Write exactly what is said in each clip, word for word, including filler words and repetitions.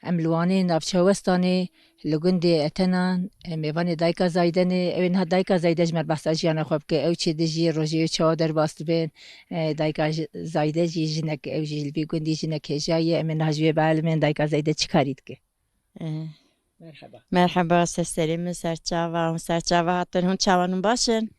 Em li Wanê navçeya Westanê li gundê Etenan, e, mêvanê dayika Zaydenê. Ew ê niha dayika Zayde ji me re behsa jiyana xwe bike. Ew çi dijî, rojê wê çawa derbas dibin? E, dayika ji-, Zayde jî jinek, ew jî li vî gundî jinek hêja ye. Em ê niha ji wê bielimin dayika Zayde çi karî dike? Eh. Merheba. Merheba, ser serê min, serçava, hûn serçava hatin, hûn çawan hûn baş in?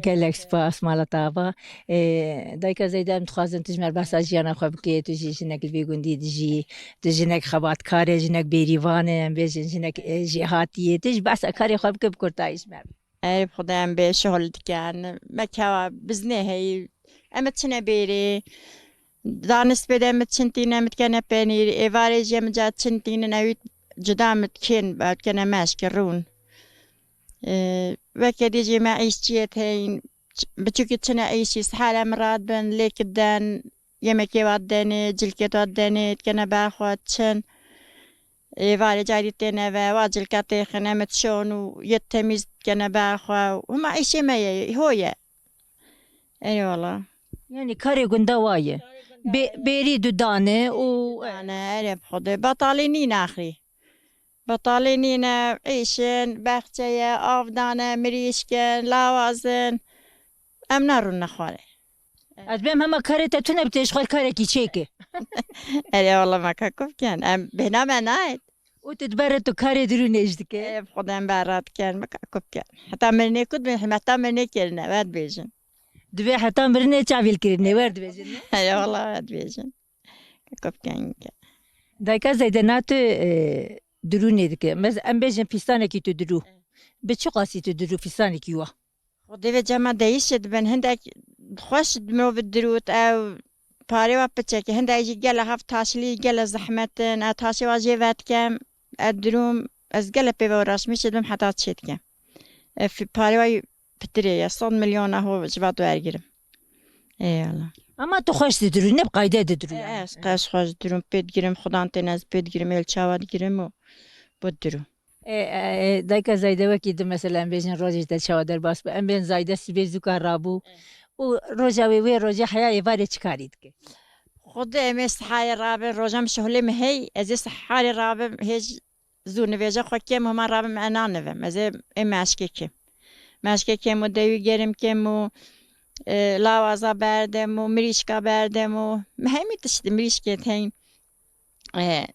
Gelek spas, mala te ava. Ê, dayika Zeyde, em dixwazin tu ji me re behsa jiyana xwe bikê, tu jî jinek li vê gundî dijî, tu jinek xebatkar e, jinek bêrîvan e, em bêjin jinek, e, jêhatî ye. Tu jî behsa karê xwe bike bi kurtayî ji me re. Erê bi Xwedê em bê şixul dikin. Me kewa biznê heyî. Em diçine bêrê. Danê spêde em diçin tîne, em dikene penîr. Êvarê jî em ca diçin tînin, ewî cuda em dikên, em dikene meşke rûn. Ee, weke dî jî me îşçiyê teyîn. Ç-, biçûkî çine îşî, sihar em radibin, lêk diden, yemekê wa didenê, cilkê wa didenê, dikene ber xwe diçin. Êvarê carî têne ve, wa cilka têxine, em dişon û yê temîz dikene ber xwe. Hema îşê me ye, ho ye. Eyvallah. Yani karê gunda wa ye. Bê-, bêrî dudane û Dane, erê bi Xwedê. Betalî nîne axirî. Betalî nîne, îşin, bexçe ye, av dane, mirîşkin, lawazin. Em narûne xwarê. Ez bêm hema karê te tune bi te ji xwe karekî çêke. Erê wala me ka ku bikin. Em bêhna me nayet. Û tu dibere tu karê dirûnê ji dike. Erê bi Xwedê em berra dikin, me ka ku bikin. Heta mirinê ku dibin, heta mirinê kirine, we dibêjin. Divê heta mirinê çavîl kirine, we dibêjin, ne? Erê wala we dibêjin. Ka ku bikin. Dayika Zeyde na tu, e, dirûnê dike. Mez-, em bêjin pîstanekî tu dirû. Bi çi qasî tu dirû pîstanekî wa? Xwedê ve cema deyişê dibin. Hindek xweş dime bi dirût ew parê wa piçekê. Hindek jî gele hev taşlî, gele zehmet in. Ew taşê wa jê vedikem. Ew dirûm. Ez gele pê ve uğraşmîşê dibim heta çê dikem. E, fi-, parê wa pitirê ye. Sed milyona ho ji va wergirim. Eyvallah. Ama tu xweş didirû, ne bi qayde didirû yani. Ez qeş xweş didirûm, pê digirim, xudan tên ez pê digirim, êl çawa digirim û bu didirû. E, e, e, dayika Zeyde wekî di mesela em bêjin rojê ji te çawa derbas bi. Em bên Zeyde sibê zûka rabû. Û roja wê wê rojê heya êvarê çi karî dike? Xwedê em ê siharê rabin, roja min şuhlê min hey, ez ê siharê rabim, hêj zû nivêja xwe kêm û hema rabim ena nivim. Ez ê, ê meşkê kêm. Meşkê kêm û dewî gerim kêm û, e, lawaza berdim û mirîşka berdim û hemî tiştî mirîşkê teyn. E,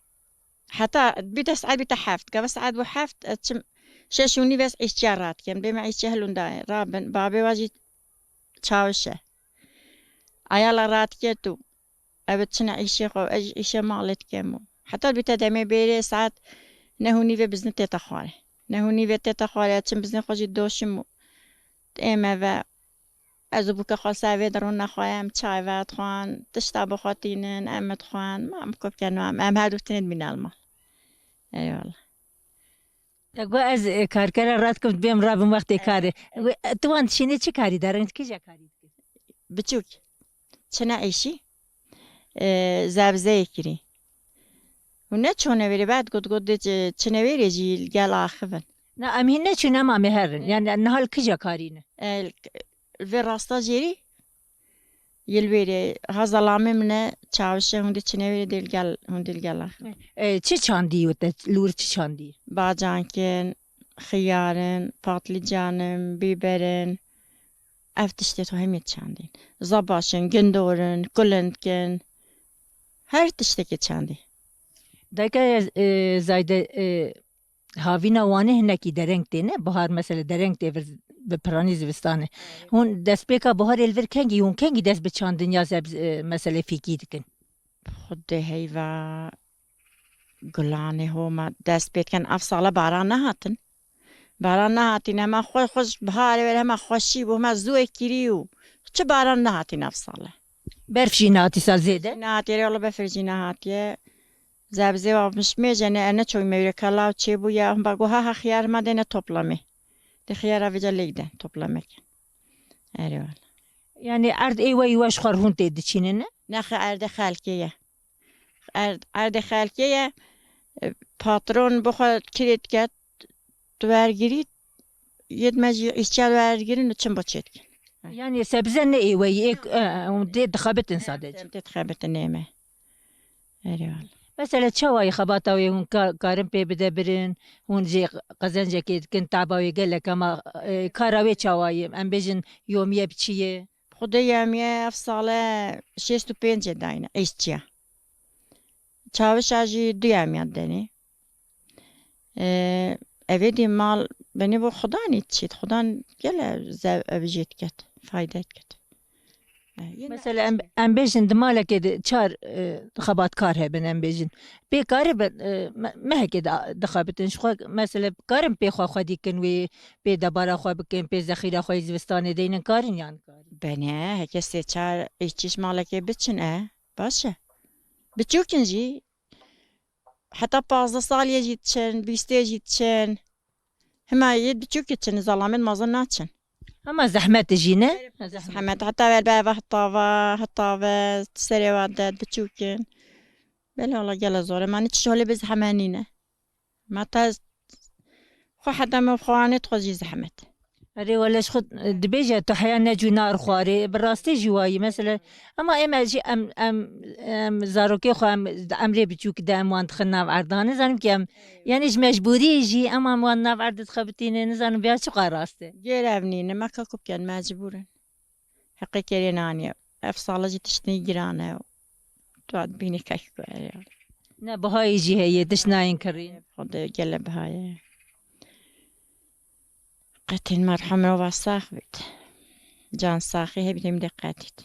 heta bîte saet bîte heft. Gava saet bû heft, ez çim şeş û nîv ez îşçiya radikem. Bê me îşçiya hilûnda ye. Rabin, babê wa jî çawiş e. Ayala radiket û ev çine îşê xwe, ez îşê malê dikem û. Heta bîte demê bêrê saet neh û nîvê bizin tête xwarê. Neh û nîvê tête xwarê, ez çim bizin xwe jî doşim û êm eve. Ez û bûke xwe ser vê de rûne xwe em çay vedixwan, tişta bixwe tînin, em dixwan, ma em ku bikin, em, em her du tinê dimîne li mal. Eyvallah. Te got ez, e, karkera radikim, dibêm rabim wextê karê. E, tu wan dişînê çi karî derin, kîja karî dike? Biçûk. Çine îşî, e, zebzeyê kirî. Hûn ne çûne vêrê, ber digot, got dê çi-, çine vêrê jî li gel axivin. Na, em hîn neçûne, em ê herin. Yani niha li kîja karî ne? E, li, li vê rasta jêrî, yê li vêrê ha zelamê min e, çawişe hûn dê çine vêrê dê li gel, hûn dê li gel axivin. E, çi çandî wê te, li wir çi çandî? Bacan kin, xiyar in, patlîcan in, bîber in. Ev tiştê to hemî çandîn. Zebaş in, gindor in, kulind kin. Her tiştekê çandî. Dayika, e, Zayde, e, havîna Wanê hinekî dereng tê, ne? Bihar mesela dereng tê vir bi piranî zivistanê. Hûn destpêka biharê li vir kengî, hûn kengî dest bi çandin ya zeb-, e, meselê fîkî dikin? Xwedê heyva. Gulanê homa dest pê dikin. Ev sala baran nehatin. Baran nehatîne, hema xwe, xwe ji biharê were hema xweşî bû, hema zûyê kirî û çi baran nehatîne ev sale. Berf jî nehatî sal zêde? Nehatî, erê wele befir jî nehatiye. Zebzê wa mişmêjene, ene çoy mewre kalaw çêbûye, hemba got, ha, ha, xiyar hema dêne toplamê. Dê xiyara vêca lêk de toplamek. Erê wele. Yani erd ê we yî we ji xwe re hûn tê diçînin, ne? Nexê erdê xelkê ye. Erd, erdê xelkê ye. E, patron bi xwe kirê diket, tu wergirî, yê me jî îşçiya wergirin û çim bo çê dikin. Yani sebze ne ê we yî, ê, e, hûn tê dixebitin sadece. Em tê dixebitin ê me. Erê wele. Mesela çawa ye xebata wê hûn ka-, karin pê bide birin, hûn jê qezencekê dikin, taba wê gelek ama, e, kara wê çawa ye? Em bêjin yomiye bi çi ye? Xwedê yemiye ev sale şêst û pêncê dayne, îşçiya. Çawişa jî du yemiya denê. E, evê dî mal benê bo xudanî çît. Xudan gele zev ev jê diket, fayde diket. E, yê Mesela em, em bêjin di malekê de çar, e, xebatkar hebin em bêjin. Pê karibin, e, me-, mehekê de dixebitin. Ji xwe mesela karin pê xwe xwedî kin wê, pê debara xwe bikin, pê zexîra xwe yê zivistanê deynin karin yan karin? Bene, heke sê çar îşçî ji malekê biçin e, baş e. Biçûk in jî, heta pazdeh saliyê jî diçin, bîstê jî diçin. Hima yê biçûk diçin, zalamên mezin naçin. Hema zehmet jî ne? Zehmet. Heta ver be eva hitava, hitave, serê wa de biçûk in. Belê wala gele zor e. Ma ne çi holê bi zehmet nîne. Ma te xwe heta me xwe anê xwe jî zehmet. Erê wele ji xwe dibêje tu heya necû nar xwarê. Bi rastî jî wayî. Mesela, ama em jî em, em, em zarokê xwe em di emrê biçûk de em wan dixin nav erdan. Nizanim ki em, yani ji mecbûrî jî em wan nav erdê dixebitînin. Nizanim vêya çiqa rast e. Gêr ev nîne, me ka ku bikin, mecbûr in. Heqê kerê naniye. Ev sala jî tiştî giran e. Tu dibînî kek ku e ya. Ne bihayî jî heye, tişt nayên kirî. Xwedê gele bihaye. Qetên merhum ova sax bit. Can saxî hebî demî de qetît.